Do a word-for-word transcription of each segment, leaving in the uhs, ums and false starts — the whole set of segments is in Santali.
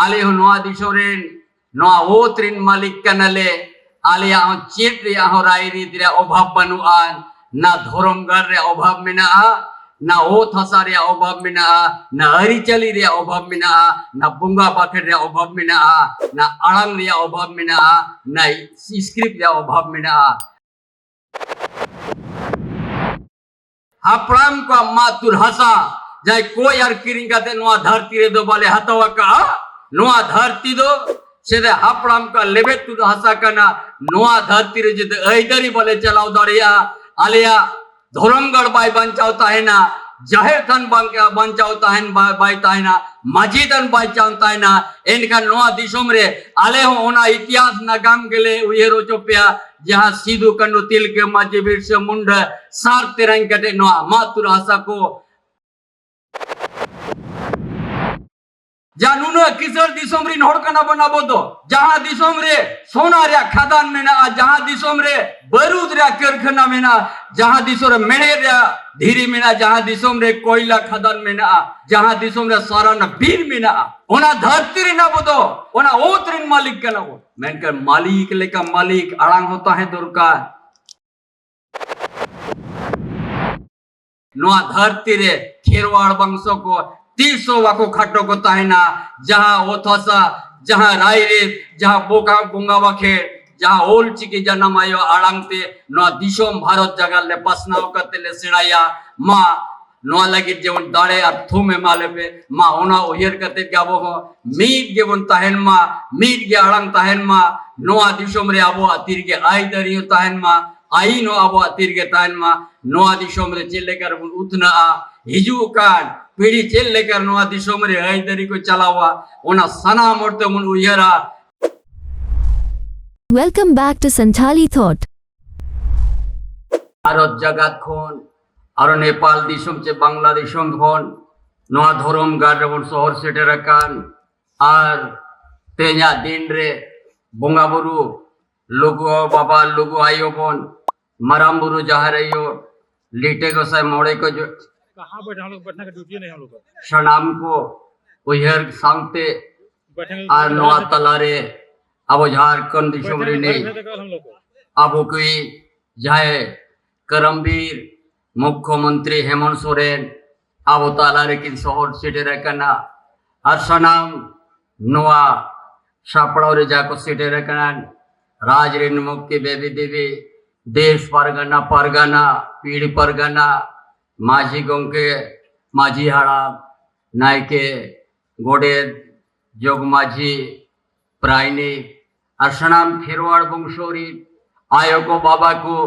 ᱟᱞᱮ ᱦᱚᱸ ᱱᱚᱣᱟ ᱫᱤᱥᱚᱢ ᱨᱮᱱ, ᱱᱚᱣᱟ ᱚᱛ ᱨᱮᱱ ᱢᱟᱹᱞᱤᱠ ᱠᱟᱱᱟᱞᱮ᱾ ᱟᱞᱮᱭᱟᱜ ᱦᱚᱸ ᱪᱮᱫ ᱨᱮᱭᱟᱜ ᱦᱚᱸ ᱨᱟᱭᱨᱤᱛ ᱨᱮᱭᱟᱜ ᱚᱵᱷᱟᱵᱽ ᱵᱟᱹᱱᱩᱜᱼᱟ᱾ ᱱᱟ ᱫᱷᱚᱨᱚᱢ ᱜᱟᱲ ᱨᱮᱭᱟᱜ ᱚᱵᱷᱟᱵᱽ ᱢᱮᱱᱟᱜᱼᱟ, ᱱᱟ ᱚᱛ ᱦᱟᱥᱟ ᱨᱮᱭᱟᱜ ᱚᱵᱷᱟᱵᱽ ᱢᱮᱱᱟᱜᱼᱟ, ᱱᱟ ᱟᱹᱨᱤᱪᱟᱹᱞᱤ ᱨᱮᱭᱟᱜ ᱚᱵᱷᱟᱵᱽ ᱢᱮᱱᱟᱜᱼᱟ, ᱱᱟ ᱵᱚᱸᱜᱟ ᱵᱟᱠᱷᱮᱲ ᱨᱮᱭᱟᱜ ᱚᱵᱷᱟᱵᱽ ᱢᱮᱱᱟᱜᱼᱟ, ᱱᱟ ᱟᱲᱟᱝ ᱨᱮᱭᱟᱜ ᱚᱵᱷᱟᱵᱽ ᱢᱮᱱᱟᱜᱼᱟ, ᱱᱟ script ᱨᱮᱭᱟᱜ ᱚᱵᱷᱟᱵᱽ ᱢᱮᱱᱟᱜᱼᱟ᱾ ᱦᱟᱯᱲᱟᱢ ᱠᱚᱣᱟᱜ ᱢᱟᱜ ᱛᱩᱨ ᱦᱟᱥᱟ ᱡᱟᱦᱟᱸᱭ ᱠᱚᱭ ᱟᱨ ᱠᱤᱨᱤᱧ ᱠᱟᱛᱮ ᱱᱚᱣᱟ ᱫᱷᱟᱹᱨᱛᱤ ᱨᱮᱫᱚ ᱵᱟᱞᱮ ᱦᱟᱛᱟᱣ ᱟᱠᱟᱫᱼᱟ᱾ ᱱᱚᱣᱟ ᱫᱷᱟᱹᱨᱛᱤ ᱫᱚ ᱥᱮᱫᱟᱭ ᱦᱟᱯᱲᱟᱢ ᱠᱚᱣᱟᱜ ᱞᱮᱵᱮᱫ ᱛᱩᱫ ᱦᱟᱥᱟ ᱠᱟᱱᱟ᱾ ᱱᱚᱣᱟ ᱫᱷᱟᱹᱨᱛᱤ ᱨᱮ ᱡᱩᱫᱤ ᱟᱹᱭᱫᱟᱹᱨᱤ ᱵᱟᱞᱮ ᱪᱟᱞᱟᱣ ᱫᱟᱲᱮᱭᱟᱜᱼᱟ, ᱟᱞᱮᱭᱟᱜ ᱫᱷᱚᱨᱚᱢ ᱜᱟᱲ ᱵᱟᱭ ᱵᱟᱧᱪᱟᱣ ᱛᱟᱦᱮᱱᱟ, ᱡᱟᱦᱮᱨ ᱛᱷᱟᱱ ᱵᱟᱝ ᱵᱟᱧᱪᱟᱣ ᱛᱟᱦᱮᱱ ᱵᱟ- ᱵᱟᱭ ᱛᱟᱦᱮᱱᱟ, ᱢᱟᱹᱡᱷᱤ ᱛᱷᱟᱱ ᱵᱟᱧᱪᱟᱣ ᱛᱟᱦᱮᱱᱟ, ᱮᱱᱠᱷᱟᱱ ᱱᱚᱣᱟ ᱫᱤᱥᱚᱢ ᱨᱮ ᱟᱞᱮ ᱦᱚᱸ ᱚᱱᱟ ᱤᱛᱤᱦᱟᱥ ᱱᱟᱜᱟᱢ ᱜᱮᱞᱮ ᱩᱭᱦᱟᱹᱨ ᱦᱚᱪᱚ ᱯᱮᱭᱟ, ᱡᱟᱦᱟᱸ ᱥᱤᱫᱩ, ᱠᱟᱹᱱᱦᱩ, ᱛᱤᱞᱠᱟᱹ ᱢᱟᱹᱡᱷᱤ, ᱵᱤᱨᱥᱟᱹ ᱢᱩᱱᱰᱟᱹ ᱥᱟᱨ ᱛᱮᱨᱟᱝ ᱠᱟᱛᱮ ᱱᱚᱣᱟ ᱢᱟᱜ ᱛᱩᱨ ᱦᱟᱥᱟ ᱠᱚ ᱡᱟ ᱱᱩᱱᱟᱹᱜ ᱠᱤᱥᱟᱹᱬ ᱫᱤᱥᱚᱢ ᱨᱤᱱ ᱦᱚᱲ ᱠᱟᱱᱟ ᱵᱚᱱ ᱟᱵᱚ ᱫᱚ, ᱡᱟᱦᱟᱸ ᱫᱤᱥᱚᱢ ᱨᱮ ᱥᱚᱱᱟ ᱨᱮᱭᱟᱜ ᱠᱷᱟᱫᱟᱱ ᱢᱮᱱᱟᱜᱼᱟ, ᱡᱟᱦᱟᱸ ᱫᱤᱥᱚᱢ ᱨᱮ ᱵᱟᱹᱨᱩᱫ ᱨᱮᱭᱟᱜ ᱠᱟᱹᱨᱠᱷᱟᱱᱟ ᱢᱮᱱᱟᱜᱼᱟ, ᱡᱟᱦᱟᱸ ᱫᱤᱥᱚᱢ ᱨᱮ ᱢᱮᱬᱦᱮᱫ ᱨᱮᱭᱟᱜ ᱫᱷᱤᱨᱤ ᱢᱮᱱᱟᱜᱼᱟ, ᱡᱟᱦᱟᱸ ᱫᱤᱥᱚᱢ ᱨᱮ ᱠᱚᱭᱞᱟ ᱠᱷᱟᱫᱟᱱ ᱢᱮᱱᱟᱜᱼᱟ, ᱡᱟᱦᱟᱸ ᱫᱤᱥᱚᱢ ᱨᱮ ᱥᱟᱨᱟᱱᱟ ᱵᱤᱨ ᱢᱮᱱᱟᱜᱼᱟ, ᱚᱱᱟ ᱫᱷᱟᱹᱨᱛᱤ ᱨᱮᱱ ᱟᱵᱚ ᱫᱚ ᱚᱱᱟ ᱚᱛ ᱨᱮᱱ ᱢᱟᱹᱞᱤᱠ ᱠᱟᱱᱟ ᱵᱚᱱ᱾ ᱢᱮᱱᱠᱷᱟᱱ ᱢᱟᱹᱞᱤᱠ ᱞᱮᱠᱟ ᱢᱟᱹᱞᱤᱠ ᱟᱲᱟᱝ ᱦᱚᱸ ᱛᱟᱦᱮᱸ ᱫᱚᱨᱠᱟᱨ᱾ ᱱᱚᱣᱟ ᱫᱷᱟᱹᱨᱛᱤ ᱨᱮ ᱠᱷᱮᱨᱣᱟᱲ ᱵᱚᱝᱥᱚ ᱠᱚ ᱛᱤᱥ ᱦᱚᱸ ᱵᱟᱠᱚ ᱠᱷᱟᱴᱚ ᱠᱚ ᱛᱟᱦᱮᱱᱟ᱾ ᱡᱟᱦᱟᱸ ᱚᱛ ᱦᱟᱥᱟ, ᱡᱟᱦᱟᱸ ᱨᱟᱭᱨᱤᱛ, ᱡᱟᱦᱟᱸ ᱵᱚᱸᱜᱟ, ᱵᱚᱸᱜᱟ ᱵᱟᱠᱷᱮᱲ, ᱡᱟᱦᱟᱸ ᱚᱞ ᱪᱤᱠᱤ ᱡᱟᱱᱟᱢ ᱟᱭᱳ ᱟᱲᱟᱝ ᱛᱮ ᱱᱚᱣᱟ ᱫᱤᱥᱚᱢ ᱵᱷᱟᱨᱚᱛ ᱡᱟᱠᱟᱛ ᱞᱮ ᱯᱟᱥᱱᱟᱣ ᱠᱟᱛᱮ ᱞᱮ ᱥᱮᱬᱟᱭᱟ᱾ ᱢᱟ ᱱᱚᱣᱟ ᱞᱟᱹᱜᱤᱫ ᱡᱮᱢᱚᱱ ᱫᱟᱲᱮ ᱟᱨ ᱛᱷᱩᱢ ᱮᱢᱟ ᱞᱮᱯᱮ, ᱢᱟ ᱚᱱᱟ ᱩᱭᱦᱟᱹᱨ ᱠᱟᱛᱮ ᱜᱮ ᱟᱵᱚ ᱦᱚᱸ ᱢᱤᱫ ᱜᱮᱵᱚᱱ ᱛᱟᱦᱮᱱ ᱢᱟ, ᱢᱤᱫ ᱜᱮ ᱟᱲᱟᱝ ᱛᱟᱦᱮᱱ ᱢᱟ᱾ ᱱᱚᱣᱟ ᱫᱤᱥᱚᱢ ᱨᱮ ᱟᱵᱚᱣᱟᱜ ᱛᱤ ᱨᱮᱜᱮ ᱟᱹᱭᱫᱟᱹᱨᱤ ᱦᱚᱸ ᱛᱟᱦᱮᱱ ᱢᱟ, ᱟᱹᱭᱤᱱ ᱦᱚᱸ ᱟᱵᱚᱣᱟᱜ ᱛᱤ ᱨᱮᱜᱮ ᱛᱟᱦᱮᱱ ᱢᱟ᱾ ᱱᱚᱣᱟ ᱫᱤᱥᱚᱢ ᱨᱮ ᱪᱮᱫ ᱞᱮᱠᱟ ᱨᱮᱵᱚᱱ ᱩᱛᱱᱟᱹᱜᱼᱟ, ᱦᱤᱡᱩᱜ ᱠᱟᱱ ᱯᱤᱲᱦᱤ ᱪᱮᱫ ᱞᱮᱠᱟ ᱱᱚᱣᱟ ᱫᱤᱥᱚᱢ ᱨᱮ ᱟᱹᱭᱫᱟᱹᱨᱤ ᱠᱚ ᱪᱟᱞᱟᱣᱟ, ᱚᱱᱟ ᱥᱟᱱᱟᱢ ᱦᱚᱲ ᱛᱮᱵᱚᱱ ᱩᱭᱦᱟᱹᱨᱟ᱾ Welcome back to Santhali Thought. Bharat ᱡᱟᱠᱟᱛ ᱠᱷᱚᱱ ᱟᱨᱚ ᱱᱮᱯᱟᱞ ᱫᱤᱥᱚᱢ ᱪᱮ ᱵᱟᱝᱞᱟ ᱫᱤᱥᱚᱢ ᱠᱷᱚᱱ ᱱᱚᱣᱟ ᱫᱷᱚᱨᱚᱢ ᱜᱟᱲ ᱨᱮᱵᱚᱱ ᱥᱚᱦᱚᱨ ᱥᱮᱴᱮᱨ ᱟᱠᱟᱱ᱾ ᱟᱨ ᱛᱮᱦᱮᱧᱟᱜ ᱫᱤᱱ ᱨᱮ ᱵᱚᱸᱜᱟ ᱵᱩᱨᱩ, ᱞᱩᱜᱩ ᱵᱟᱵᱟ, ᱞᱩᱜᱩ ᱟᱭᱳ ᱵᱚᱱ, ᱢᱟᱨᱟᱝ ᱵᱩᱨᱩ, ᱡᱟᱦᱮᱨ ᱟᱭᱳ, ᱞᱤᱴᱟᱹ ᱜᱚᱸᱥᱟᱭ, ᱢᱚᱬᱮ ᱠᱚ ᱡᱚ- ᱠᱟᱦᱟᱸ ᱵᱮᱴᱷᱟ ᱞᱳᱜ ᱵᱮᱴᱷᱱᱟ ᱠᱟ ᱰᱤᱭᱩᱴᱤ ᱱᱟᱦᱤ ᱦᱟᱢ ᱞᱳᱜ ᱠᱟ᱾ ᱥᱟᱱᱟᱢ ᱠᱚ ᱩᱭᱦᱟᱹᱨ ᱥᱟᱶᱛᱮ ᱟᱨ ᱱᱚᱣᱟ ᱛᱟᱞᱟᱨᱮ ᱟᱵᱚ ᱡᱷᱟᱲᱠᱷᱚᱸᱰ ᱫᱤᱥᱚᱢ ᱨᱤᱱᱤᱡ ᱟᱵᱚ ᱠᱚᱭᱤᱡ ᱡᱟᱦᱟᱸᱭ ᱠᱟᱨᱟᱢᱵᱤᱨ ᱢᱩᱠᱷᱭᱚᱢᱚᱱᱛᱨᱤ ᱦᱮᱢᱚᱱᱛ ᱥᱚᱨᱮᱱ ᱟᱵᱚ ᱛᱟᱞᱟ ᱨᱮᱠᱤᱱ ᱥᱚᱦᱚᱨ ᱥᱮᱴᱮᱨ ᱟᱠᱟᱱᱟ᱾ ᱟᱨ ᱥᱟᱱᱟᱢ ᱱᱚᱣᱟ ᱥᱟᱯᱲᱟᱣ ᱨᱮ ᱡᱟ ᱠᱚ ᱥᱮᱴᱮᱨ ᱟᱠᱟᱱ ᱨᱟᱡᱽ ᱨᱮᱱ ᱢᱩᱠᱷᱭᱚ ᱫᱮᱵᱤ ᱫᱮᱵᱤ, ᱫᱮᱥ ᱯᱟᱨᱜᱟᱱᱟ, ᱯᱟᱨᱜᱟᱱᱟ, ᱯᱤᱲ ᱯᱟᱨᱜᱟᱱᱟ, ᱢᱟᱹᱡᱷᱤ ᱜᱚᱢᱠᱮ, ᱢᱟᱹᱡᱷᱤ ᱦᱟᱲᱟᱢ, ᱱᱟᱭᱠᱮ, ᱜᱚᱰᱮᱛ, ᱡᱚᱜᱽ ᱢᱟᱹᱡᱷᱤ, ᱯᱟᱨᱟᱭᱱᱤᱠ ᱟᱨ ᱥᱟᱱᱟᱢ ᱠᱷᱮᱨᱣᱟᱲ ᱵᱚᱝᱥᱚ ᱨᱤᱱ ᱟᱭᱳ ᱠᱚ, ᱵᱟᱵᱟ ᱠᱚ,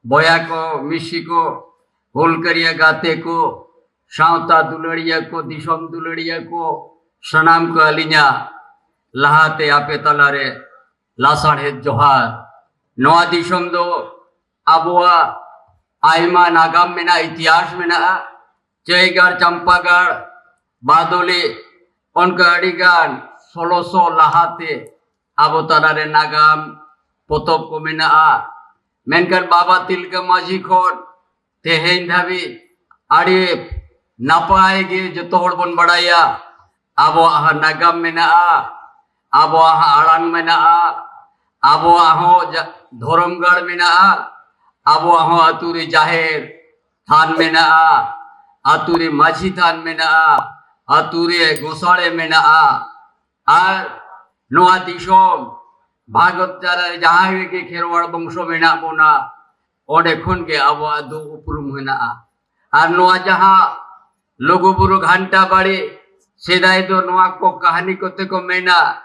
ᱵᱚᱭᱦᱟ ᱠᱚ, ᱢᱤᱥᱤ ᱠᱚ, ᱦᱩᱞᱜᱟᱹᱨᱤᱭᱟᱹ ᱜᱟᱛᱮ ᱠᱚ, ᱥᱟᱶᱛᱟ ᱫᱩᱞᱟᱹᱲᱤᱭᱟᱹ ᱠᱚ, ᱫᱤᱥᱚᱢ ᱫᱩᱞᱟᱹᱲᱤᱭᱟᱹ ᱠᱚ, ᱥᱟᱱᱟᱢ ᱠᱚ ᱟᱹᱞᱤᱧᱟᱜ ᱞᱟᱦᱟᱛᱮ ᱟᱯᱮ ᱛᱟᱞᱟᱨᱮ ᱞᱟᱥᱟᱲᱦᱮᱫ ᱡᱚᱦᱟᱨ᱾ ᱱᱚᱣᱟ ᱫᱤᱥᱚᱢ ᱫᱚ ᱟᱵᱚᱣᱟᱜ ᱟᱭᱢᱟ ᱱᱟᱜᱟᱢ ᱢᱮᱱᱟᱜᱼᱟ, ᱤᱛᱤᱦᱟᱥ ᱢᱮᱱᱟᱜᱼᱟ᱾ ᱪᱟᱹᱭᱜᱟᱲ, ᱪᱟᱢᱯᱟᱜᱟᱲ, ᱵᱟᱫᱚᱞᱤ, ᱚᱱᱠᱟ ᱟᱹᱰᱤᱜᱟᱱ ᱥᱳᱞᱳᱥᱚ ᱞᱟᱦᱟᱛᱮ ᱟᱵᱚ ᱛᱟᱞᱟᱨᱮ ᱱᱟᱜᱟᱢ ᱯᱚᱛᱚᱵ ᱠᱚ ᱢᱮᱱᱟᱜᱼᱟ᱾ ᱢᱮᱱᱠᱷᱟᱱ ᱵᱟᱵᱟ ᱛᱤᱞᱠᱟᱹ ᱢᱟᱹᱡᱷᱤ ᱠᱷᱚᱱ ᱛᱮᱦᱮᱧ ᱫᱷᱟᱹᱵᱤᱡ ᱟᱹᱰᱤ ᱱᱟᱯᱟᱭ ᱜᱮ ᱡᱚᱛᱚ ᱦᱚᱲ ᱵᱚᱱ ᱵᱟᱲᱟᱭᱟ, ᱟᱵᱚᱣᱟᱜ ᱦᱚᱸ ᱱᱟᱜᱟᱢ ᱢᱮᱱᱟᱜᱼᱟ, ᱟᱵᱚᱣᱟᱜ ᱦᱚᱸ ᱟᱲᱟᱝ ᱢᱮᱱᱟᱜᱼᱟ, ᱟᱵᱚᱣᱟᱜ ᱦᱚᱸ ᱡᱟ-, ᱫᱷᱚᱨᱚᱢ ᱜᱟᱲ ᱢᱮᱱᱟᱜᱼᱟ, ᱟᱵᱚᱣᱟᱜ ᱦᱚᱸ ᱟᱹᱛᱩ ᱨᱮ ᱡᱟᱦᱮᱨ ᱛᱷᱟᱱ ᱢᱮᱱᱟᱜᱼᱟ, ᱟᱹᱛᱩ ᱨᱮ ᱢᱟᱹᱡᱷᱤ ᱛᱷᱟᱱ ᱢᱮᱱᱟᱜᱼᱟ, ᱟᱹᱛᱩ ᱨᱮ ᱜᱚᱥᱟᱲᱮ ᱢᱮᱱᱟᱜᱼᱟ᱾ ᱟᱨ ᱱᱚᱣᱟ ᱫᱤᱥᱚᱢ ᱵᱷᱟᱨᱚᱛ ᱡᱟᱞᱟ ᱨᱮ ᱡᱟᱦᱟᱸᱭ ᱜᱮ ᱠᱷᱮᱨᱣᱟᱲ ᱵᱚᱝᱥᱚ ᱢᱮᱱᱟᱜ ᱵᱚᱱᱟ, ᱚᱸᱰᱮ ᱠᱷᱚᱱ ᱜᱮ ᱟᱵᱚᱣᱟᱜ ᱫᱚ ᱩᱯᱨᱩᱢ ᱢᱮᱱᱟᱜᱼᱟ᱾ ᱟᱨ ᱱᱚᱣᱟ ᱡᱟᱦᱟᱸ ᱞᱩᱜᱩᱵᱩᱨᱩ ᱜᱷᱟᱱᱴᱟ ᱵᱟᱲᱤ, ᱥᱮᱫᱟᱭ ᱫᱚ ᱱᱚᱣᱟ ᱠᱚ ᱠᱟᱹᱦᱱᱤ ᱠᱚᱛᱮ ᱠᱚ ᱢᱮᱱᱟ,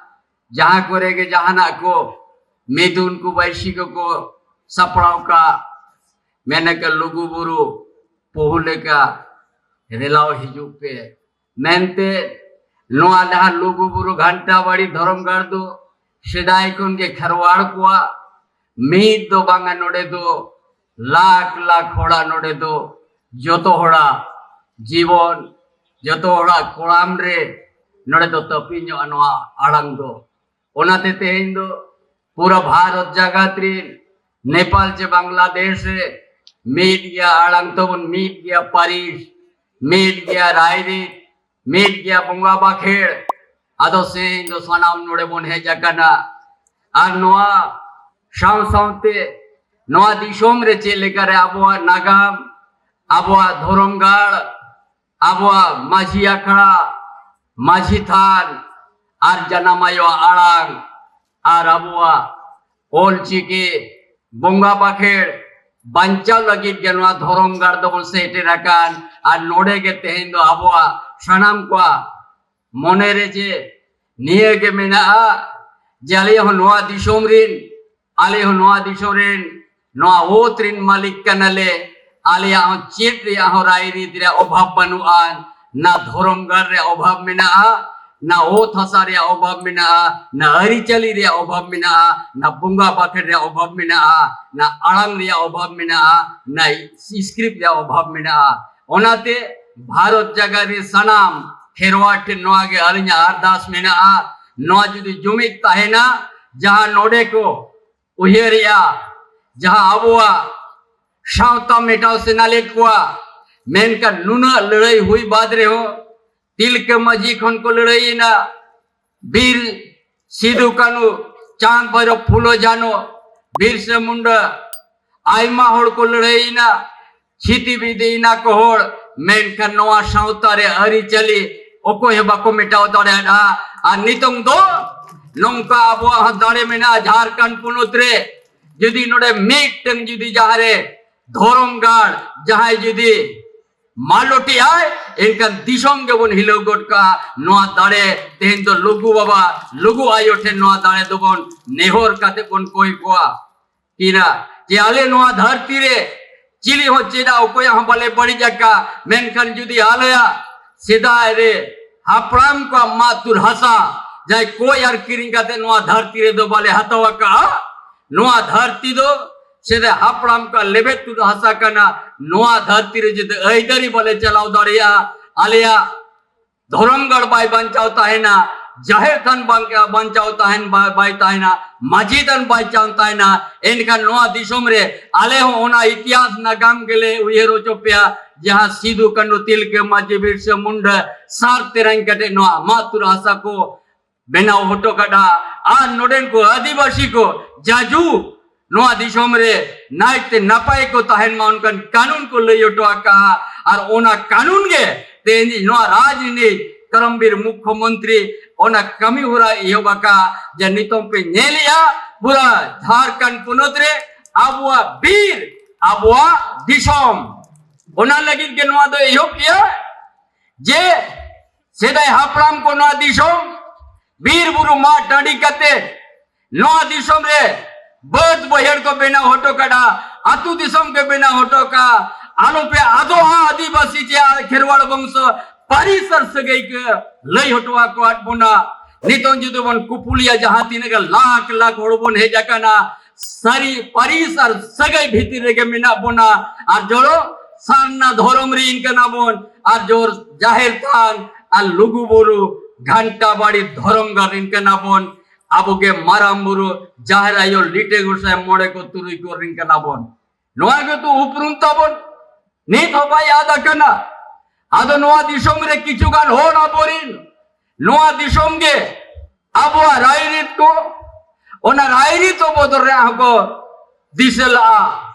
ᱡᱟᱦᱟᱸ ᱠᱚᱨᱮ ᱜᱮ ᱡᱟᱦᱟᱱᱟᱜ ᱠᱚ ᱢᱤᱫᱩᱱ ᱠᱚ ᱵᱟᱹᱭᱥᱤ ᱠᱚᱠᱚ ᱥᱟᱯᱲᱟᱣ ᱠᱟᱜ, ᱢᱮᱱᱟᱠᱚ ᱞᱩᱜᱩᱵᱩᱨᱩ ᱯᱚᱦᱩ ᱞᱮᱠᱟ ᱨᱮᱞᱟᱣ ᱦᱤᱡᱩᱜ ᱯᱮ ᱢᱮᱱᱛᱮ᱾ ᱱᱚᱣᱟ ᱡᱟᱦᱟᱸ ᱞᱩᱜᱩᱵᱩᱨᱩ ᱜᱷᱟᱱᱴᱟ ᱵᱟᱲᱤ ᱫᱷᱚᱨᱚᱢ ᱜᱟᱲ ᱫᱚ ᱥᱮᱫᱟᱭ ᱠᱷᱚᱱ ᱜᱮ ᱠᱷᱮᱨᱣᱟᱲ ᱠᱚᱣᱟᱜ ᱢᱤᱫ ᱫᱚ ᱵᱟᱝᱟ, ᱱᱚᱰᱮ ᱫᱚ ᱞᱟᱠᱷ ᱞᱟᱠᱷ ᱦᱚᱲᱟᱜ, ᱱᱚᱰᱮ ᱫᱚ ᱡᱚᱛᱚ ᱦᱚᱲᱟᱜ ᱡᱤᱵᱚᱱ, ᱡᱚᱛᱚ ᱦᱚᱲᱟᱜ ᱠᱚᱲᱟᱢ ᱨᱮ ᱱᱚᱰᱮ ᱫᱚ ᱛᱟᱹᱯᱤᱧᱚᱜᱼᱟ ᱱᱚᱣᱟ ᱟᱲᱟᱝ ᱫᱚ᱾ ᱚᱱᱟᱛᱮ ᱛᱮᱦᱮᱧ ᱫᱚ ᱯᱩᱨᱟᱹ ᱵᱷᱟᱨᱚᱛ ᱡᱟᱠᱟᱛ ᱨᱤᱱ, ᱱᱮᱯᱟᱞ ᱪᱮ ᱵᱟᱝᱞᱟᱫᱮᱥ ᱨᱮ ᱢᱤᱫ ᱜᱮᱭᱟ ᱟᱲᱟᱝ ᱛᱟᱵᱚᱱ, ᱢᱤᱫ ᱜᱮᱭᱟ ᱯᱟᱹᱨᱤᱥ, ᱢᱤᱫ ᱜᱮᱭᱟ ᱨᱟᱭᱨᱤᱛ, ᱢᱤᱫ ᱜᱮᱭᱟ ᱵᱚᱸᱜᱟ ᱵᱟᱠᱷᱮᱲ᱾ ᱟᱫᱚ ᱛᱮᱦᱮᱧ ᱫᱚ ᱥᱟᱱᱟᱢ ᱱᱚᱰᱮ ᱵᱚᱱ ᱦᱮᱡ ᱟᱠᱟᱱᱟ᱾ ᱟᱨ ᱱᱚᱣᱟ ᱥᱟᱶ ᱥᱟᱶᱛᱮ ᱱᱚᱣᱟ ᱫᱤᱥᱚᱢ ᱨᱮ ᱪᱮᱫ ᱞᱮᱠᱟᱨᱮ ᱟᱵᱚᱣᱟᱜ ᱱᱟᱜᱟᱢ, ᱟᱵᱚᱣᱟᱜ ᱫᱷᱚᱨᱚᱢ ᱜᱟᱲ, ᱟᱵᱚᱣᱟᱜ ᱢᱟᱹᱡᱷᱤ ᱟᱠᱷᱲᱟ, ᱢᱟᱹᱡᱷᱤ ᱛᱷᱟᱱ, ᱟᱨ ᱡᱟᱱᱟᱢ ᱟᱭᱳᱣᱟᱜ ᱟᱲᱟᱝ, ᱟᱨ ᱟᱵᱚᱣᱟᱜ ᱚᱞ ᱪᱤᱠᱤ ᱵᱚᱸᱜᱟ ᱵᱟᱠᱷᱮᱲ ᱵᱟᱧᱪᱟᱣ ᱞᱟᱹᱜᱤᱫ ᱜᱮ ᱱᱚᱣᱟ ᱫᱷᱚᱨᱚᱢ ᱜᱟᱲ ᱫᱚᱵᱚᱱ ᱥᱮᱴᱮᱨ ᱟᱠᱟᱱ᱾ ᱟᱨ ᱱᱚᱰᱮ ᱜᱮ ᱛᱮᱦᱮᱧ ᱫᱚ ᱟᱵᱚᱣᱟᱜ ᱥᱟᱱᱟᱢ ᱠᱚᱣᱟᱜ ᱢᱚᱱᱮ ᱨᱮ ᱡᱮ ᱱᱤᱭᱟᱹ ᱜᱮ ᱢᱮᱱᱟᱜᱼᱟ ᱡᱮ ᱟᱞᱮ ᱦᱚᱸ ᱱᱚᱣᱟ ᱫᱤᱥᱚᱢ ᱨᱤᱱ, ᱟᱞᱮ ᱦᱚᱸ ᱱᱚᱣᱟ ᱫᱤᱥᱚᱢ ᱨᱤᱱ, ᱱᱚᱣᱟ ᱚᱛ ᱨᱤᱱ ᱢᱟᱹᱞᱤᱠ ᱠᱟᱱᱟᱞᱮ᱾ ᱟᱞᱮᱭᱟᱜ ᱦᱚᱸ ᱪᱮᱫ ᱨᱮᱭᱟᱜ ᱦᱚᱸ ᱨᱟᱭᱨᱤᱛ ᱨᱮᱭᱟᱜ ᱚᱵᱷᱟᱵᱽ ᱵᱟᱹᱱᱩᱜᱼᱟ, ᱱᱟ ᱫᱷᱚᱨᱚᱢ ᱜᱟᱲ ᱨᱮᱭᱟᱜ ᱚᱵᱷᱟᱵᱽ ᱢᱮᱱᱟᱜᱼᱟ, ᱱᱟ ᱚᱛ ᱦᱟᱥᱟ ᱨᱮᱭᱟᱜ ᱚᱵᱷᱟᱵᱽ ᱢᱮᱱᱟᱜᱼᱟ, ᱱᱟ ᱟᱹᱨᱤᱪᱟᱹᱞᱤ ᱨᱮᱭᱟᱜ ᱚᱵᱷᱟᱵᱽ ᱢᱮᱱᱟᱜᱼᱟ, ᱱᱟ ᱵᱚᱸᱜᱟ ᱵᱟᱠᱷᱮᱲ ᱨᱮᱭᱟᱜ ᱚᱵᱷᱟᱵᱽ ᱢᱮᱱᱟᱜᱼᱟ, ᱱᱟ ᱟᱲᱟᱝ ᱨᱮᱭᱟᱜ ᱚᱵᱷᱟᱵᱽ ᱢᱮᱱᱟᱜᱼᱟ, ᱱᱟ script ᱨᱮᱭᱟᱜ ᱚᱵᱷᱟᱵᱽ ᱢᱮᱱᱟᱜᱼᱟ᱾ ᱚᱱᱟᱛᱮ ᱵᱷᱟᱨᱚᱛ ᱡᱟᱜᱟᱛ ᱨᱮ ᱥᱟᱱᱟᱢ ᱠᱷᱮᱨᱣᱟᱲ ᱴᱷᱮᱱ ᱱᱚᱣᱟ ᱜᱮ ᱟᱹᱞᱤᱧᱟᱜ ᱟᱨᱫᱟᱥ ᱢᱮᱱᱟᱜᱼᱟ, ᱱᱚᱣᱟ ᱡᱩᱫᱤ ᱡᱩᱢᱤᱫ ᱛᱟᱦᱮᱱᱟ, ᱡᱟᱦᱟᱸ ᱱᱚᱰᱮ ᱠᱚ ᱩᱭᱦᱟᱹᱨᱮᱜᱼᱟ, ᱡᱟᱦᱟᱸ ᱟᱵᱚᱣᱟᱜ ᱥᱟᱶᱛᱟ ᱢᱮᱴᱟᱣ ᱥᱟᱱᱟ ᱞᱮᱫ ᱠᱚᱣᱟ, ᱢᱮᱱᱠᱷᱟᱱ ᱱᱩᱱᱟᱹᱜ ᱞᱟᱹᱲᱦᱟᱹᱭ ᱦᱩᱭ ᱵᱟᱫ ᱨᱮᱦᱚᱸ ᱛᱤᱞᱠᱟᱹ ᱢᱟᱹᱡᱷᱤ ᱠᱷᱚᱱ ᱠᱚ ᱞᱟᱹᱲᱦᱟᱹᱭᱮᱱᱟ, ᱵᱤᱨ ᱥᱤᱫᱩ ᱠᱟᱹᱱᱩ, ᱪᱟᱸᱫ ᱵᱷᱟᱭᱨᱚ, ᱯᱷᱩᱞᱳ ᱡᱷᱟᱱᱚ, ᱵᱤᱨᱥᱟ ᱢᱩᱱᱰᱟ, ᱟᱭᱢᱟ ᱦᱚᱲ ᱠᱚ ᱞᱟᱹᱲᱦᱟᱹᱭᱮᱱᱟ, ᱪᱷᱤᱛᱤ ᱵᱤᱫᱤᱭᱮᱱᱟ ᱠᱚ ᱦᱚᱲ, ᱢᱮᱱᱠᱷᱟᱱ ᱱᱚᱣᱟ ᱥᱟᱶᱛᱟ ᱨᱮ ᱟᱹᱨᱤᱪᱟᱹᱞᱤ ᱚᱠᱚᱭ ᱦᱚᱸ ᱵᱟᱠᱚ ᱢᱮᱴᱟᱣ ᱫᱟᱲᱮᱭᱟᱫᱼᱟ᱾ ᱟᱨ ᱱᱤᱛᱚᱝ ᱫᱚ ᱱᱚᱝᱠᱟ ᱟᱵᱚᱣᱟᱜ ᱦᱚᱸ ᱫᱟᱲᱮ ᱢᱮᱱᱟᱜᱼᱟ ᱡᱷᱟᱲᱠᱷᱚᱸᱰ ᱯᱚᱱᱚᱛ ᱨᱮ, ᱡᱩᱫᱤ ᱱᱚᱰᱮ ᱢᱤᱫᱴᱟᱝ ᱡᱩᱫᱤ ᱡᱟᱦᱟᱸ ᱨᱮ ᱫᱷᱚᱨᱚᱢ ᱜᱟᱲ ᱡᱟᱦᱟᱸᱭ ᱡᱩᱫᱤ ᱢᱟᱞᱚᱴᱮᱜ ᱟᱭ, ᱮᱱᱠᱷᱟᱱ ᱫᱤᱥᱚᱢ ᱜᱮᱵᱚᱱ ᱦᱤᱞᱟᱹᱣ ᱜᱚᱫ ᱠᱟᱜᱼᱟ᱾ ᱱᱚᱣᱟ ᱫᱟᱲᱮ ᱛᱮᱦᱮᱧ ᱫᱚ ᱞᱩᱜᱩ ᱵᱟᱵᱟ, ᱞᱩᱜᱩ ᱟᱭᱳ ᱴᱷᱮᱱ ᱱᱚᱣᱟ ᱫᱟᱲᱮ ᱫᱚᱵᱚᱱ ᱱᱮᱦᱚᱨ ᱠᱟᱛᱮ ᱵᱚᱱ ᱠᱚᱭ ᱠᱚᱣᱟ᱾ ᱠᱤᱱᱟ ᱡᱮ ᱟᱞᱮ ᱱᱚᱣᱟ ᱫᱷᱟᱹᱨᱛᱤ ᱨᱮ ᱪᱤᱞᱤ ᱦᱚᱸ ᱪᱮᱫᱟᱜ ᱚᱠᱚᱭᱟᱜ ᱦᱚᱸ ᱵᱟᱞᱮ ᱵᱟᱹᱲᱤᱡ ᱟᱠᱟᱫ, ᱢᱮᱱᱠᱷᱟᱱ ᱡᱩᱫᱤ ᱟᱞᱮᱭᱟᱜ ᱥᱮᱫᱟᱭ ᱨᱮ ᱦᱟᱯᱲᱟᱢ ᱠᱚᱣᱟᱜ ᱢᱟᱜ ᱛᱩᱫ ᱦᱟᱥᱟ ᱡᱟᱦᱟᱸᱭ ᱠᱚᱭ ᱟᱨ ᱠᱤᱨᱤᱧ ᱠᱟᱛᱮ ᱱᱚᱣᱟ ᱫᱷᱟᱹᱨᱛᱤ ᱨᱮᱫᱚ ᱵᱟᱞᱮ ᱦᱟᱛᱟᱣ ᱟᱠᱟᱫᱼᱟ, ᱱᱚᱣᱟ ᱫᱷᱟᱹᱨᱛᱤ ᱫᱚ ᱥᱮᱫᱟᱭ ᱦᱟᱯᱲᱟᱢ ᱠᱚᱣᱟᱜ ᱞᱮᱵᱮᱫ ᱛᱩᱫ ᱦᱟᱥᱟ ᱠᱟᱱᱟ᱾ ᱱᱚᱣᱟ ᱫᱷᱟᱹᱨᱛᱤ ᱨᱮ ᱡᱩᱫᱤ ᱟᱹᱭᱫᱟᱹᱨᱤ ᱵᱟᱞᱮ ᱪᱟᱞᱟᱣ ᱫᱟᱲᱮᱭᱟᱜᱼᱟ, ᱟᱞᱮᱭᱟᱜ ᱫᱷᱚᱨᱚᱢ ᱜᱟᱲ ᱵᱟᱭ ᱵᱟᱧᱪᱟᱣ ᱛᱟᱦᱮᱱᱟ, ᱡᱟᱦᱮᱨ ᱛᱷᱟᱱ ᱵᱟᱝ ᱵᱟᱧᱪᱟᱣ ᱛᱟᱦᱮᱱ ᱵᱟ- ᱵᱟᱭ ᱛᱟᱦᱮᱱᱟ, ᱢᱟᱹᱡᱷᱤ ᱛᱷᱟᱱ ᱵᱟᱧᱪᱟᱣ ᱛᱟᱦᱮᱱᱟ, ᱮᱱᱠᱷᱟᱱ ᱱᱚᱣᱟ ᱫᱤᱥᱚᱢ ᱨᱮ ᱟᱞᱮ ᱦᱚᱸ ᱚᱱᱟ ᱤᱛᱤᱦᱟᱥ ᱱᱟᱜᱟᱢ ᱜᱮᱞᱮ ᱩᱭᱦᱟᱹᱨ ᱦᱚᱪᱚ ᱯᱮᱭᱟ, ᱡᱟᱦᱟᱸ ᱥᱤᱫᱩ ᱠᱟᱹᱱᱦᱩ ᱛᱤᱞᱠᱟᱹ ᱢᱟᱹᱡᱷᱤ ᱵᱤᱨᱥᱟᱹ ᱢᱩᱱᱰᱟ ᱥᱟᱨ ᱛᱮᱨᱟᱝ ᱠᱟᱛᱮ ᱱᱚᱣᱟ ᱟᱢᱟᱜ ᱟᱹᱛᱩ ᱦᱟᱥᱟ ᱠᱚ ᱵᱮᱱᱟᱣ ᱦᱚᱴᱚ ᱠᱟᱫᱟ᱾ ᱟᱨ ᱱᱚᱰᱮᱱ ᱠᱚ ᱟᱹᱫᱤᱵᱟᱹᱥᱤ ᱠᱚ ᱡᱟᱡᱩ ᱱᱚᱣᱟ ᱫᱤᱥᱚᱢ ᱨᱮ ᱱᱟᱭᱛᱮ ᱱᱟᱯᱟᱭ ᱠᱚ ᱛᱟᱦᱮᱱ ᱢᱟ, ᱚᱱᱠᱟᱱ ᱠᱟᱹᱱᱩᱱ ᱠᱚ ᱞᱟᱹᱭ ᱦᱚᱴᱚ ᱟᱠᱟᱫᱼᱟ᱾ ᱟᱨ ᱚᱱᱟ ᱠᱟᱹᱱᱩᱱ ᱜᱮ ᱛᱮᱦᱮᱧ ᱱᱚᱣᱟ ᱨᱟᱡᱽᱱᱤᱛᱤ ᱠᱚᱨᱚᱢᱵᱤᱨ ᱢᱩᱠᱷᱭᱚᱢᱚᱱᱛᱨᱤ ᱚᱱᱟ ᱠᱟᱹᱢᱤ ᱦᱚᱨᱟ ᱮᱦᱚᱵ ᱟᱠᱟᱫ, ᱡᱮ ᱱᱤᱛᱚᱝ ᱯᱮ ᱧᱮᱞᱮᱜᱼᱟ ᱯᱩᱨᱟ ᱡᱷᱟᱲᱠᱷᱚᱸᱰ ᱯᱚᱱᱚᱛ ᱨᱮ ᱟᱵᱚᱣᱟᱜ ᱵᱤᱨ, ᱟᱵᱚᱣᱟᱜ ᱫᱤᱥᱚᱢ᱾ ᱚᱱᱟ ᱞᱟᱹᱜᱤᱫ ᱜᱮ ᱱᱚᱣᱟ ᱫᱚ ᱮᱦᱚᱵ ᱜᱮᱭᱟ, ᱡᱮ ᱥᱮᱫᱟᱭ ᱦᱟᱯᱲᱟᱢ ᱠᱚ ᱱᱚᱣᱟ ᱫᱤᱥᱚᱢ ᱵᱤᱨ ᱵᱩᱨᱩ ᱢᱟᱜ ᱴᱟᱺᱰᱤ ᱠᱟᱛᱮ ᱱᱚᱣᱟ ᱫᱤᱥᱚᱢ ᱨᱮ ᱵᱟᱹᱫ ᱵᱟᱹᱭᱦᱟᱹᱲ ᱠᱚ ᱵᱮᱱᱟᱣ ᱦᱚᱴᱚ ᱠᱟᱫᱟ, ᱟᱹᱛᱩ ᱫᱤᱥᱚᱢ ᱠᱚ ᱵᱮᱱᱟᱣ ᱦᱚᱴᱚ ᱠᱟᱫᱟ᱾ ᱟᱞᱚᱯᱮ ᱟᱫᱚᱜᱼᱟ ᱟᱹᱫᱤᱵᱟᱹᱥᱤ ᱪᱮ ᱠᱷᱮᱨᱣᱟᱲ ᱵᱚᱝᱥᱚ ᱯᱟᱹᱨᱤᱥ ᱟᱨ ᱥᱟᱹᱜᱟᱹᱭ ᱠᱚ ᱞᱟᱹᱭ ᱦᱚᱴᱚ ᱟᱠᱚᱣᱟᱫ ᱵᱚᱱᱟ᱾ ᱱᱤᱛᱚᱝ ᱡᱩᱫᱤ ᱵᱚᱱ ᱠᱩᱯᱩᱞᱤᱭᱟ, ᱡᱟᱦᱟᱸ ᱛᱤᱱᱟᱹᱜ ᱜᱟᱱ ᱞᱟᱠᱷ ᱞᱟᱠᱷ ᱦᱚᱲ ᱵᱚᱱ ᱦᱮᱡ ᱟᱠᱟᱱᱟ, ᱥᱟᱹᱨᱤ ᱯᱟᱹᱨᱤᱥ ᱟᱨ ᱥᱟᱹᱜᱟᱹᱭ ᱵᱷᱤᱛᱤᱨ ᱨᱮᱜᱮ ᱢᱮᱱᱟᱜ ᱵᱚᱱᱟ᱾ ᱟᱨ ᱡᱚᱲᱚ ᱥᱟᱨᱱᱟ ᱫᱷᱚᱨᱚᱢ ᱨᱤᱱ ᱠᱟᱱᱟ ᱵᱚᱱ, ᱟᱨ ᱡᱚᱲ ᱡᱟᱦᱮᱨ ᱛᱷᱟᱱ ᱟᱨ ᱞᱩᱜᱩ ᱵᱩᱨᱩ ᱜᱷᱟᱱᱴᱟ ᱵᱟᱲᱤ ᱫᱷᱚᱨᱚᱢ ᱜᱟᱲ ᱨᱤᱱ ᱠᱟᱱᱟ ᱵᱚᱱ᱾ ᱟᱵᱚ ᱜᱮ ᱢᱟᱨᱟᱝ ᱵᱩᱨᱩ, ᱡᱟᱦᱮᱨ ᱟᱭᱳ, ᱞᱤᱴᱟᱹ ᱜᱚᱸᱥᱟᱭ, ᱢᱚᱬᱮ ᱠᱚ ᱛᱩᱨᱩᱭ ᱠᱚ ᱨᱤᱱ ᱠᱟᱱᱟ ᱵᱚᱱ᱾ ᱱᱚᱣᱟ ᱜᱮᱛᱚ ᱩᱯᱨᱩᱢ ᱛᱟᱵᱚᱱ, ᱱᱤᱛ ᱦᱚᱸ ᱵᱟᱭ ᱟᱫ ᱟᱠᱟᱱᱟ᱾ ᱟᱫᱚ ᱱᱚᱣᱟ ᱫᱤᱥᱚᱢ ᱨᱮ ᱠᱤᱪᱷᱩ ᱜᱟᱱ ᱦᱚᱲ ᱟᱵᱚᱨᱤᱱ ᱱᱚᱣᱟ ᱫᱤᱥᱚᱢ ᱜᱮ ᱟᱵᱚᱣᱟᱜ ᱨᱟᱭᱨᱤᱛ ᱠᱚ, ᱚᱱᱟ ᱨᱟᱭᱨᱤᱛ ᱠᱚ ᱵᱚᱫᱚᱞ ᱨᱮᱭᱟᱜ ᱦᱚᱸᱠᱚ ᱫᱤᱥᱟᱹ ᱞᱟᱜᱼᱟ᱾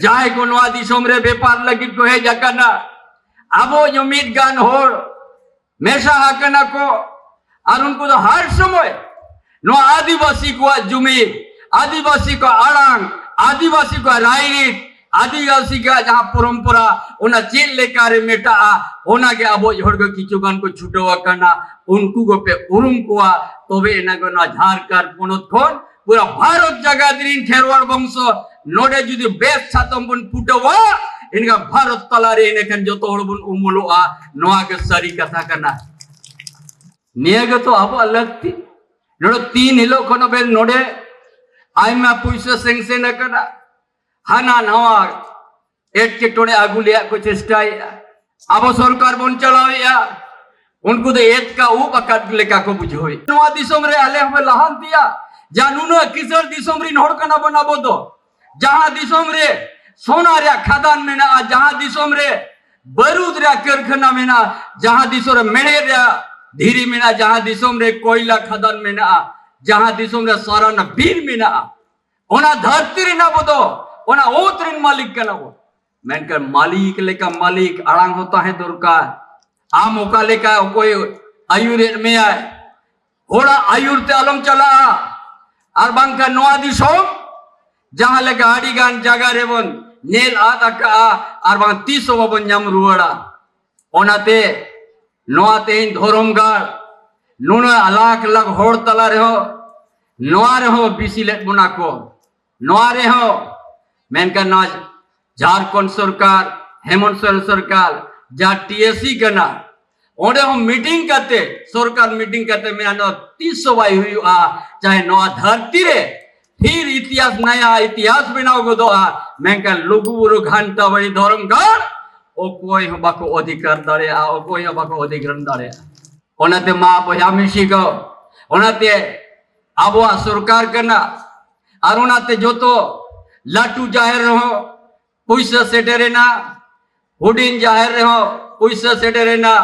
ᱡᱟᱦᱟᱸᱭ ᱠᱚ ᱱᱚᱣᱟ ᱫᱤᱥᱚᱢ ᱨᱮ ᱵᱮᱯᱟᱨ ᱞᱟᱹᱜᱤᱫ ᱠᱚ ᱦᱮᱡ ᱟᱠᱟᱱᱟ, ᱟᱵᱚ ᱡᱩᱢᱤᱫ ᱜᱟᱱ ᱦᱚᱲ ᱢᱮᱥᱟ ᱟᱠᱟᱱᱟ ᱠᱚ, ᱟᱨ ᱩᱱᱠᱩ ᱫᱚ ᱦᱟᱨ ᱥᱚᱢᱚᱭ ᱱᱚᱣᱟ ᱟᱹᱫᱤᱵᱟᱹᱥᱤ ᱠᱚᱣᱟᱜ ᱡᱩᱢᱤᱫ, ᱟᱹᱫᱤᱵᱟᱹᱥᱤ ᱠᱚᱣᱟᱜ ᱟᱲᱟᱝ, ᱟᱹᱫᱤᱵᱟᱹᱥᱤ ᱠᱚᱣᱟᱜ ᱨᱟᱭᱨᱤᱛ, ᱟᱹᱫᱤᱵᱟᱹᱥᱤ ᱠᱚᱣᱟᱜ ᱡᱟᱦᱟᱸ ᱯᱚᱨᱚᱢᱯᱚᱨᱟ, ᱚᱱᱟ ᱪᱮᱫ ᱞᱮᱠᱟᱨᱮ ᱢᱮᱴᱟᱜᱼᱟ, ᱚᱱᱟᱜᱮ ᱟᱵᱚ ᱦᱚᱲ ᱠᱚ ᱠᱤᱪᱷᱩ ᱜᱟᱱ ᱠᱚ ᱪᱷᱩᱴᱟᱹᱣ ᱟᱠᱟᱱᱟ᱾ ᱩᱱᱠᱩ ᱠᱚᱯᱮ ᱩᱨᱩᱢ ᱠᱚᱣᱟ, ᱛᱚᱵᱮ ᱮᱱᱟᱝ ᱜᱮ ᱱᱚᱣᱟ ᱡᱷᱟᱨᱠᱷᱚᱸᱰ ᱯᱚᱱᱚᱛ ᱠᱷᱚᱱ ᱯᱩᱨᱟᱹ ᱵᱷᱟᱨᱚᱛ ᱡᱟᱠᱟᱛ ᱨᱤᱱ ᱠᱷᱮᱨᱣᱟᱲ ᱵᱚᱝᱥᱚ ᱱᱚᱰᱮ ᱡᱩᱫᱤ ᱵᱮᱥ ᱥᱟᱛᱟᱢ ᱵᱚᱱ ᱯᱷᱩᱴᱟᱹᱣᱟ, ᱮᱱᱠᱷᱟᱱ ᱵᱷᱟᱨᱚᱛ ᱛᱟᱞᱟᱨᱮ ᱮᱱᱮᱠᱷᱟᱱ ᱡᱚᱛᱚ ᱦᱚᱲ ᱵᱚᱱ ᱩᱢᱩᱞᱚᱜᱼᱟ᱾ ᱱᱚᱣᱟ ᱜᱮ ᱥᱟᱹᱨᱤ ᱠᱟᱛᱷᱟ ᱠᱟᱱᱟ᱾ ᱱᱤᱭᱟᱹ ᱜᱮᱛᱚ ᱟᱵᱚᱣᱟᱜ ᱞᱟᱹᱠᱛᱤ᱾ ᱱᱚᱰᱮ ᱛᱤᱱ ᱦᱤᱞᱳᱜ ᱠᱷᱚᱱ ᱵᱮᱱ ᱱᱚᱰᱮ ᱟᱭᱢᱟ ᱯᱩᱭᱥᱟᱹ ᱥᱮᱝᱥᱮᱱ ᱟᱠᱟᱱᱟ, ᱦᱟᱱᱟ ᱱᱟᱣᱟ ᱮᱴᱠᱮᱴᱚᱬᱮ ᱟᱹᱜᱩ ᱨᱮᱭᱟᱜ ᱠᱚ ᱪᱮᱥᱴᱟᱭᱮᱫᱼᱟ᱾ ᱟᱵᱚ ᱥᱚᱨᱠᱟᱨ ᱵᱚᱱ ᱪᱟᱞᱟᱣᱮᱫᱼᱟ, ᱩᱱᱠᱩ ᱫᱚ ᱮᱛᱠᱟ ᱩᱵ ᱟᱠᱟᱫ ᱞᱮᱠᱟ ᱠᱚ ᱵᱩᱡᱷᱟᱹᱣᱮᱫ᱾ ᱱᱚᱣᱟ ᱫᱤᱥᱚᱢ ᱨᱮ ᱟᱞᱮ ᱦᱚᱸᱵᱚ ᱞᱟᱦᱟᱱᱛᱤᱭᱟ, ᱡᱟ ᱱᱩᱱᱟᱹᱜ ᱠᱤᱥᱟᱹᱬ ᱫᱤᱥᱚᱢ ᱨᱤᱱ ᱦᱚᱲ ᱠᱟᱱᱟ ᱵᱚᱱ ᱟᱵᱚ ᱫᱚ, ᱡᱟᱦᱟᱸ ᱫᱤᱥᱚᱢ ᱨᱮ ᱥᱚᱱᱟ ᱨᱮᱭᱟᱜ ᱠᱷᱟᱫᱟᱱ ᱢᱮᱱᱟᱜᱼᱟ, ᱡᱟᱦᱟᱸ ᱫᱤᱥᱚᱢ ᱨᱮ ᱵᱟᱹᱨᱩᱫ ᱨᱮᱭᱟᱜ ᱠᱟᱹᱨᱠᱷᱟᱱᱟ ᱢᱮᱱᱟᱜᱼᱟ, ᱡᱟᱦᱟᱸ ᱫᱤᱥᱚᱢ ᱨᱮ ᱢᱮᱬᱦᱮᱫ ᱨᱮᱭᱟᱜ ᱫᱷᱤᱨᱤ ᱢᱮᱱᱟᱜᱼᱟ, ᱡᱟᱦᱟᱸ ᱫᱤᱥᱚᱢ ᱨᱮ ᱠᱚᱭᱞᱟ ᱠᱷᱟᱫᱟᱱ ᱢᱮᱱᱟᱜᱼᱟ, ᱡᱟᱦᱟᱸ ᱫᱤᱥᱚᱢ ᱨᱮ ᱥᱟᱨᱟᱱᱟ ᱵᱤᱨ ᱢᱮᱱᱟᱜᱼᱟ, ᱚᱱᱟ ᱫᱷᱟᱹᱨᱛᱤ ᱨᱮᱱ ᱟᱵᱚ ᱫᱚ ᱚᱱᱟ ᱚᱛ ᱨᱮᱱ ᱢᱟᱹᱞᱤᱠ ᱠᱟᱱᱟ ᱵᱚᱱ᱾ ᱢᱮᱱᱠᱷᱟᱱ ᱢᱟᱹᱞᱤᱠ ᱞᱮᱠᱟ ᱢᱟᱹᱞᱤᱠ ᱟᱲᱟᱝ ᱦᱚᱸ ᱛᱟᱦᱮᱸ ᱫᱚᱨᱠᱟᱨ᱾ ᱟᱢ ᱚᱠᱟ ᱞᱮᱠᱟ ᱚᱠᱚᱭ ᱟᱹᱭᱩᱨᱮᱫ ᱢᱮᱭᱟᱭ, ᱦᱚᱲᱟᱜ ᱟᱹᱭᱩᱨ ᱛᱮ ᱟᱞᱚᱢ ᱪᱟᱞᱟᱜᱼᱟ᱾ ᱟᱨ ᱵᱟᱝᱠᱷᱟᱱ ᱱᱚᱣᱟ ᱫᱤᱥᱚᱢ ᱡᱟᱦᱟᱸ ᱞᱮᱠᱟ ᱟᱹᱰᱤ ᱜᱟᱱ ᱡᱟᱭᱜᱟ ᱨᱮᱵᱚᱱ ᱧᱮᱞ ᱟᱫ ᱟᱠᱟᱜᱼᱟ, ᱟᱨ ᱵᱟᱝ ᱛᱤᱥ ᱦᱚᱸ ᱵᱟᱵᱚᱱ ᱧᱟᱢ ᱨᱩᱣᱟᱹᱲᱟ᱾ ᱚᱱᱟᱛᱮ ᱱᱚᱣᱟ ᱛᱮᱦᱮᱧ ᱫᱷᱚᱨᱚᱢ ᱜᱟᱲ ᱱᱩᱱᱟᱹᱜ ᱞᱟᱠᱷ ᱞᱟᱠᱷ ᱦᱚᱲ ᱛᱟᱞᱟ ᱨᱮᱦᱚᱸ, ᱱᱚᱣᱟ ᱨᱮᱦᱚᱸ ᱵᱤᱥᱤ ᱞᱮᱫ ᱵᱚᱱᱟ ᱠᱚ, ᱱᱚᱣᱟ ᱨᱮᱦᱚᱸ᱾ ᱢᱮᱱᱠᱷᱟᱱ ᱱᱚᱣᱟ ᱡᱷᱟᱲᱠᱷᱚᱸᱰ ᱥᱚᱨᱠᱟᱨ, ᱦᱮᱢᱚᱱᱛ ᱥᱚᱨᱮᱱ ᱥᱚᱨᱠᱟᱨ, ᱡᱟᱦᱟᱸ ᱴᱤ ᱮᱥ ᱥᱤ ᱠᱟᱱᱟ, ᱚᱸᱰᱮ ᱦᱚᱸ ᱢᱤᱴᱤᱝ ᱠᱟᱛᱮ, ᱥᱚᱨᱠᱟᱨ ᱢᱤᱴᱤᱝ ᱠᱟᱛᱮ ᱢᱮᱱᱟ ᱱᱚᱣᱟ ᱛᱤᱥ ᱦᱚᱸ ᱵᱟᱭ ᱦᱩᱭᱩᱜᱼᱟ, ᱪᱟᱦᱮ ᱱᱚᱣᱟ ᱫᱷᱟᱹᱨᱛᱤ ᱨᱮ ᱯᱷᱤᱨ ᱤᱛᱤᱦᱟᱥ, ᱱᱟᱭᱟ ᱤᱛᱤᱦᱟᱥ ᱵᱮᱱᱟᱣ ᱜᱚᱫᱚᱜᱼᱟ᱾ ᱢᱮᱱᱠᱷᱟᱱ ᱞᱩᱜᱩ ᱵᱩᱨᱩ ᱜᱷᱟᱱᱴᱟ ᱵᱟᱲᱤ ᱫᱷᱚᱨᱚᱢ ᱜᱟᱲ ᱚᱠᱚᱭ ᱦᱚᱸ ᱵᱟᱠᱚ ᱚᱫᱷᱤᱠᱟᱨ ᱫᱟᱲᱮᱭᱟᱜᱼᱟ, ᱚᱠᱚᱭ ᱦᱚᱸ ᱵᱟᱠᱚ ᱚᱫᱷᱤᱠᱨᱚᱢ ᱫᱟᱲᱮᱭᱟᱜᱼᱟ᱾ ᱚᱱᱟᱛᱮ ᱢᱟ ᱵᱚᱭᱦᱟ ᱢᱤᱥᱤ ᱠᱚ, ᱚᱱᱟᱛᱮ ᱟᱵᱚᱣᱟᱜ ᱥᱚᱨᱠᱟᱨ ᱠᱟᱱᱟ, ᱟᱨ ᱚᱱᱟᱛᱮ ᱡᱚᱛᱚ ᱞᱟᱹᱴᱩ ᱡᱟᱦᱮᱨ ᱨᱮᱦᱚᱸ ᱯᱩᱭᱥᱟᱹ ᱥᱮᱴᱮᱨᱮᱱᱟ, ᱦᱩᱰᱤᱧ ᱡᱟᱦᱮᱨ ᱨᱮᱦᱚᱸ ᱯᱩᱭᱥᱟᱹ ᱥᱮᱴᱮᱨᱮᱱᱟ,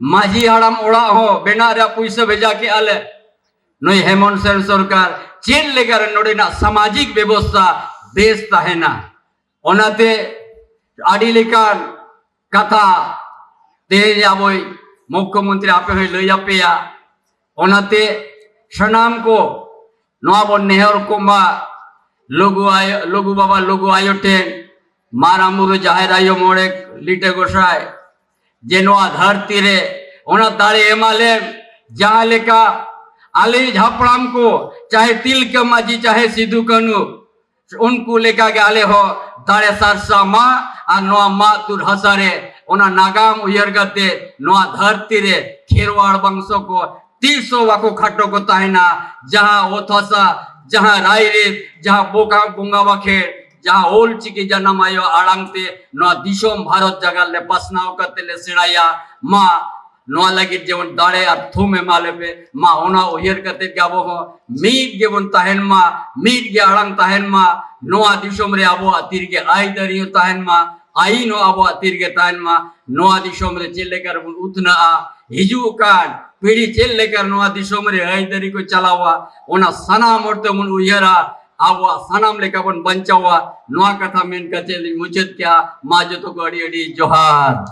ᱢᱟᱹᱡᱷᱤ ᱦᱟᱲᱟᱢ ᱚᱲᱟᱜ ᱦᱚᱸ ᱵᱮᱱᱟᱣ ᱨᱮᱭᱟᱜ ᱯᱩᱭᱥᱟᱹ ᱵᱷᱮᱡᱟ ᱠᱮᱜᱼᱟ ᱞᱮ᱾ ᱱᱩᱭ ᱦᱮᱢᱚᱱᱛ ᱥᱚᱨᱮᱱ ᱥᱚᱨᱠᱟᱨ ᱪᱮᱫ ᱞᱮᱠᱟᱨᱮ ᱱᱚᱰᱮᱱᱟᱜ ᱥᱟᱢᱟᱡᱤᱠ ᱵᱮᱵᱚᱥᱛᱷᱟ ᱵᱮᱥ ᱛᱟᱦᱮᱱᱟ, ᱚᱱᱟᱛᱮ ᱟᱹᱰᱤ ᱞᱮᱠᱟᱱ ᱠᱟᱛᱷᱟ ᱛᱮᱦᱮᱧ ᱟᱵᱚᱭ ᱢᱩᱠᱷᱭᱚᱢᱚᱱᱛᱨᱤ ᱟᱯᱮ ᱦᱚᱸᱭ ᱞᱟᱹᱭ ᱟᱯᱮᱭᱟ᱾ ᱚᱱᱟᱛᱮ ᱥᱟᱱᱟᱢ ᱠᱚ ᱱᱚᱣᱟ ᱵᱚᱱ ᱱᱮᱦᱚᱨ ᱠᱚᱜ ᱢᱟ, ᱞᱩᱜᱩ ᱟᱭᱳ, ᱞᱩᱜᱩ ᱵᱟᱵᱟ, ᱞᱩᱜᱩ ᱟᱭᱳ ᱴᱷᱮᱱ, ᱢᱟᱨᱟᱝ ᱵᱩᱨᱩ, ᱡᱟᱦᱮᱨ ᱟᱭᱳ, ᱢᱚᱬᱮ ᱞᱤᱴᱟᱹ ᱜᱚᱸᱥᱟᱭ, ᱡᱮ ᱱᱚᱣᱟ ᱫᱷᱟᱹᱨᱛᱤ ᱨᱮ ᱚᱱᱟ ᱫᱟᱲᱮ ᱮᱢᱟ ᱞᱮᱢ, ᱡᱟᱦᱟᱸ ᱞᱮᱠᱟ ᱟᱞᱮ ᱦᱟᱯᱲᱟᱢ ᱠᱚ, ᱪᱟᱦᱮ ᱛᱤᱞᱠᱟᱹ ᱢᱟᱹᱡᱷᱤ, ᱪᱟᱦᱮ ᱥᱤᱫᱩ ᱠᱟᱹᱱᱦᱩ, ᱩᱱᱠᱩ ᱞᱮᱠᱟᱜᱮ ᱟᱞᱮ ᱦᱚᱸ ᱫᱟᱲᱮ ᱥᱟᱨᱥᱟᱣ ᱢᱟ, ᱟᱨ ᱱᱚᱣᱟ ᱢᱟᱜ ᱛᱩᱨ ᱦᱟᱥᱟ ᱨᱮ ᱚᱱᱟ ᱱᱟᱜᱟᱢ ᱩᱭᱦᱟᱹᱨ ᱠᱟᱛᱮ ᱱᱚᱣᱟ ᱫᱷᱟᱹᱨᱛᱤ ᱨᱮ ᱠᱷᱮᱨᱣᱟᱲ ᱵᱚᱝᱥᱚ ᱠᱚ ᱛᱤᱥ ᱦᱚᱸ ᱵᱟᱠᱚ ᱠᱷᱟᱴᱚ ᱠᱚ ᱛᱟᱦᱮᱱᱟ᱾ ᱡᱟᱦᱟᱸ ᱚᱛ ᱦᱟᱥᱟ, ᱡᱟᱦᱟᱸ ᱨᱟᱭᱨᱤᱛ, ᱡᱟᱦᱟᱸ ᱵᱚᱸᱜᱟ, ᱵᱚᱸᱜᱟ ᱵᱟᱠᱷᱮᱲ, ᱡᱟᱦᱟᱸ ᱚᱞ ᱪᱤᱠᱤ ᱡᱟᱱᱟᱢ ᱟᱭᱳ ᱟᱲᱟᱝ ᱛᱮ ᱱᱚᱣᱟ ᱫᱤᱥᱚᱢ ᱵᱷᱟᱨᱚᱛ ᱡᱟᱠᱟᱛ ᱞᱮ ᱯᱟᱥᱱᱟᱣ ᱠᱟᱛᱮ ᱞᱮ ᱥᱮᱬᱟᱭᱟ᱾ ᱢᱟ ᱱᱚᱣᱟ ᱞᱟᱹᱜᱤᱫ ᱡᱮᱢᱚᱱ ᱫᱟᱲᱮ ᱟᱨ ᱛᱷᱩᱢ ᱮᱢᱟ ᱞᱮᱯᱮ, ᱢᱟ ᱚᱱᱟ ᱩᱭᱦᱟᱹᱨ ᱠᱟᱛᱮ ᱜᱮ ᱟᱵᱚ ᱦᱚᱸ ᱢᱤᱫ ᱜᱮᱵᱚᱱ ᱛᱟᱦᱮᱱ ᱢᱟ, ᱢᱤᱫ ᱜᱮ ᱟᱲᱟᱝ ᱛᱟᱦᱮᱱ ᱢᱟ᱾ ᱱᱚᱣᱟ ᱫᱤᱥᱚᱢ ᱨᱮ ᱟᱵᱚᱣᱟᱜ ᱛᱤ ᱨᱮᱜᱮ ᱟᱹᱭᱫᱟᱹᱨᱤ ᱦᱚᱸ ᱛᱟᱦᱮᱱ ᱢᱟ, ᱟᱹᱭᱤᱱ ᱦᱚᱸ ᱟᱵᱚᱣᱟᱜ ᱛᱤ ᱨᱮᱜᱮ ᱛᱟᱦᱮᱱ ᱢᱟ᱾ ᱱᱚᱣᱟ ᱫᱤᱥᱚᱢ ᱨᱮ ᱪᱮᱫ ᱞᱮᱠᱟ ᱨᱮᱵᱚᱱ ᱩᱛᱱᱟᱹᱜᱼᱟ, ᱦᱤᱡᱩᱜ ᱠᱟᱱ ᱯᱤᱲᱦᱤ ᱪᱮᱫ ᱞᱮᱠᱟ ᱱᱚᱣᱟ ᱫᱤᱥᱚᱢ ᱨᱮ ᱟᱹᱭᱫᱟᱹᱨᱤ ᱠᱚ ᱪᱟᱞᱟᱣᱟ, ᱚᱱᱟ ᱥᱟᱱᱟᱢ ᱦᱚᱲ ᱛᱮᱵᱚᱱ ᱩᱭᱦᱟᱹᱨᱟ, ᱟᱵᱚᱣᱟᱜ ᱥᱟᱱᱟᱢ ᱞᱮᱠᱟ ᱵᱚᱱ ᱵᱟᱧᱪᱟᱣᱟ᱾ ᱱᱚᱣᱟ ᱠᱟᱛᱷᱟ ᱢᱮᱱ ᱠᱟᱛᱮ ᱞᱤᱧ ᱢᱩᱪᱟᱹᱫ ᱠᱮᱜᱼᱟ᱾ ᱢᱟ ᱡᱚᱛᱚ ᱠᱚ ᱟᱹᱰᱤ ᱟᱹᱰᱤ ᱡᱚᱦᱟᱨ᱾